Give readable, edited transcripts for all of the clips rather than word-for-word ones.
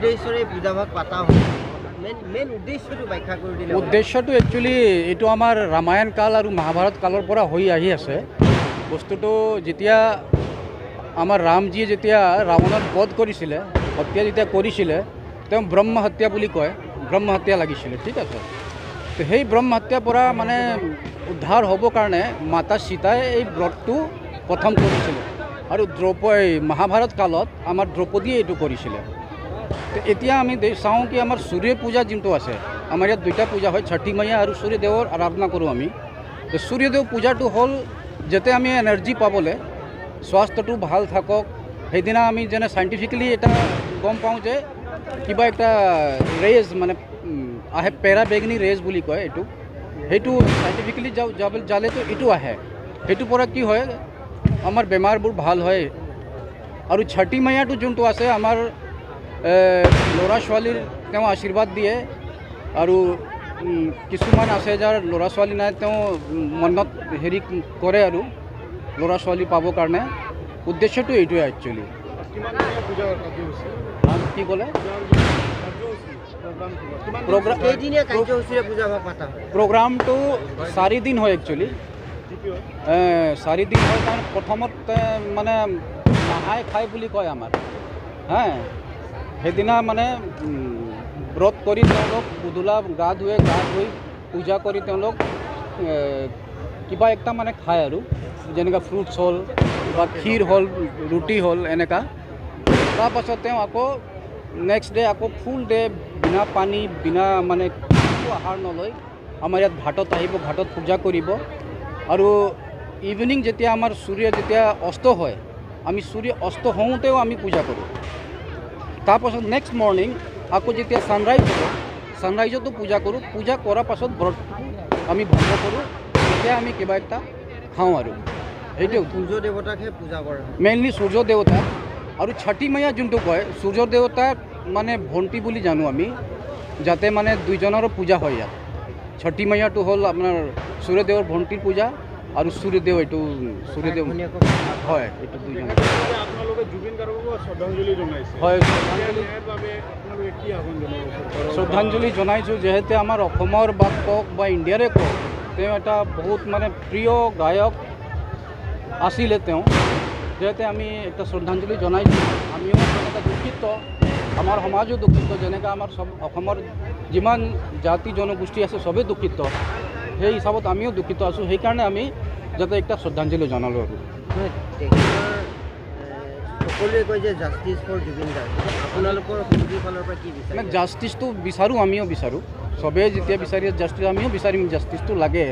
উদ্দেশ্যৰে এই পূজাভাগ পাতা হয়? মেইন মেইন উদ্দেশ্যটো ব্যাখ্যা কৰি দিলে। উদ্দেশ্যটো একচুৱেলি এইটো আমাৰ ৰামায়ণ কাল আৰু মহাভাৰত কালৰ পৰা হৈ আহি আছে বস্তুটো। যেতিয়া আমাৰ ৰামজীয়ে যেতিয়া ৰাৱণক বধ কৰিছিলে, হত্যা যেতিয়া কৰিছিলে, তেওঁ ব্ৰহ্ম হত্যা বুলি কয়, ব্ৰহ্ম হত্যা লাগিছিলে, ঠিক আছে। তো সেই ব্ৰহ্ম হত্যাৰ পৰা মানে উদ্ধাৰ হ'বৰ কাৰণে মাতা সীতাই এই ব্ৰতটো প্ৰথম কৰিছিলে আৰু এই মহাভাৰত কালত আমাৰ দ্ৰৌপদীয়ে এইটো কৰিছিলে। তো এতিয়া আমি চাওঁ কি আমাৰ সূৰ্য পূজা যোনটো আছে, আমাৰ ইয়াত দুইটা পূজা হয়, ছঠি মাইয়া আৰু সূৰ্যদেৱৰ আৰাধনা কৰোঁ আমি। তো সূৰ্যদেৱ পূজাটো হ'ল যাতে আমি এনাৰ্জি পাবলৈ, স্বাস্থ্যটো ভাল থাকক। সেইদিনা আমি যেনে চাইণ্টিফিকেলি এটা গম পাওঁ যে কিবা এটা ৰেজ মানে আহে, পেৰাবেগনি ৰেজ বুলি কয় এইটো। সেইটো চাইণ্টিফিকেলি যাব যালেতো এইটো আহে। সেইটোৰ পৰা কি হয়, আমাৰ বেমাৰবোৰ ভাল হয়। আৰু ছঠি মাইয়াটো যোনটো আছে, আমাৰ ল'ৰা ছোৱালীৰ তেওঁ আশীৰ্বাদ দিয়ে। আৰু কিছুমান আছে যাৰ ল'ৰা ছোৱালী নাই, তেওঁ মনত হেৰি কৰে আৰু ল'ৰা ছোৱালী পাবৰ কাৰণে। উদ্দেশ্যটো এইটোৱে একচুৱেলি। কি ক'লে? প্ৰগ্ৰাম কেইদিনীয়া কাৰ্যসূচীৰে পূজাভাগ পাতা হয়? প্ৰগ্ৰামটো 4 দিন হয় একচুৱেলি, 4 দিন হয়। কাৰণ প্ৰথমত মানে নাহাই খাই বুলি কয় আমাৰ, হা, সেইদিনা মানে ব্ৰত কৰি তেওঁলোক গধূলা গা ধুৱে, গা ধুই পূজা কৰি তেওঁলোক কিবা একটা মানে খায় আৰু যেনেকুৱা ফ্ৰুটছ হ'ল বা ক্ষীৰ হ'ল, ৰুটি হ'ল এনেকুৱা। তাৰপাছত তেওঁ আকৌ নেক্সট ডে আকৌ ফুল ডে বিনা পানী, বিনা মানে একো আহাৰ নলয় আমাৰ ইয়াত ঘাটত আহিব, ঘাটত পূজা কৰিব। আৰু ইভিনিং যেতিয়া আমাৰ সূৰ্য যেতিয়া অস্ত হয়, আমি সূৰ্য অস্ত হওঁতেও আমি পূজা কৰোঁ। তাৰপাছত নেক্সট মৰ্ণিং আকৌ যেতিয়া ছানৰাইজ হ'ব, ছানৰাইজতো পূজা কৰোঁ। পূজা কৰাৰ পাছত ব্ৰতটো আমি ভংগ কৰোঁ, তেতিয়া আমি কিবা এটা খাওঁ আৰু সেইটো। সূৰ্য দেৱতাকহে পূজা কৰা হয়? মেইনলি সূৰ্য দেৱতা আৰু ছঠি মাইয়া যোনটো কয়, সূৰ্য দেৱতাক মানে ভণ্টি বুলি জানো আমি, যাতে মানে দুইজনৰো পূজা হয় ইয়াত। ছঠি মাইয়াটো হ'ল আপোনাৰ সূৰ্যদেৱৰ ভণ্টিৰ পূজা আৰু সূৰ্যদেৱ এইটো সূৰ্যদেৱ ভনীয়েকক। হয়, এইটো দুইজন। আপোনালোকে জুবিন গাৰ্গকো শ্ৰদ্ধাঞ্জলি জনাইছে। হয়। ন্যায়ৰ বাবে আপোনালোকে কি আহ্বান জনাব চৰকাৰক? শ্ৰদ্ধাঞ্জলি জনাইছোঁ, যিহেতু আমাৰ অসমৰ বা কওক বা ইণ্ডিয়াৰে কওক, তেওঁ এটা বহুত মানে প্ৰিয় গায়ক আছিলে তেওঁ। যিহেতু আমি এটা শ্ৰদ্ধাঞ্জলি জনাইছোঁ, আমিও যেনেকৈ দুখিত, আমাৰ সমাজো দুখিত, যেনেকৈ আমাৰ চব অসমৰ যিমান জাতি জনগোষ্ঠী আছে চবেই দুখিত, সেই হিচাপত আমিও দুখিত আছোঁ। সেইকাৰণে আমি যাতে একটা শ্ৰদ্ধাঞ্জলি জনালোঁ আৰু। নহয়, তেখেতৰ সকলোৱে কয় যে জাষ্টিছ ফৰ জুবিন গাৰ্গ। আপোনালোকৰ সমিতিৰ ফালৰ পৰা কি মানে বিচাৰে? জাষ্টিছটো বিচাৰোঁ, আমিও বিচাৰোঁ। চবেই যেতিয়া বিচাৰি জাষ্টিছ, আমিও বিচাৰিম। জাষ্টিছটো লাগে।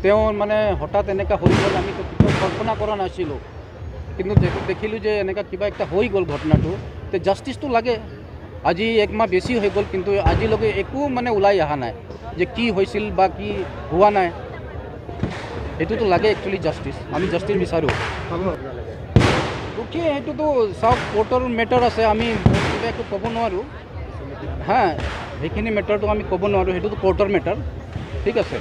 তেওঁ মানে হঠাৎ এনেকুৱা হৈ গ'ল, আমি কেতিয়াও কল্পনা কৰা নাছিলোঁ। কিন্তু যিহেতু দেখিলোঁ যে এনেকুৱা কিবা একটা হৈ গ'ল ঘটনাটো, তে জাষ্টিছটো লাগে। আজি এক মাহ বেছি হৈ গ'ল, কিন্তু আজিলৈকে একো মানে ওলাই অহা নাই যে কি হৈছিল বা কি হোৱা নাই। সেইটোতো লাগে একচুৱেলি জাষ্টিছ, আমি জাষ্টিছ বিচাৰোঁ। হ'ব আপোনালোকে? দুখী, সেইটোতো চাওক, কোৰ্টৰ মেটাৰ আছে, আমি কিবা একো ক'ব নোৱাৰোঁ। হা, সেইখিনি মেটাৰটো আমি ক'ব নোৱাৰোঁ, সেইটোতো কোৰ্টৰ মেটাৰ, ঠিক আছে।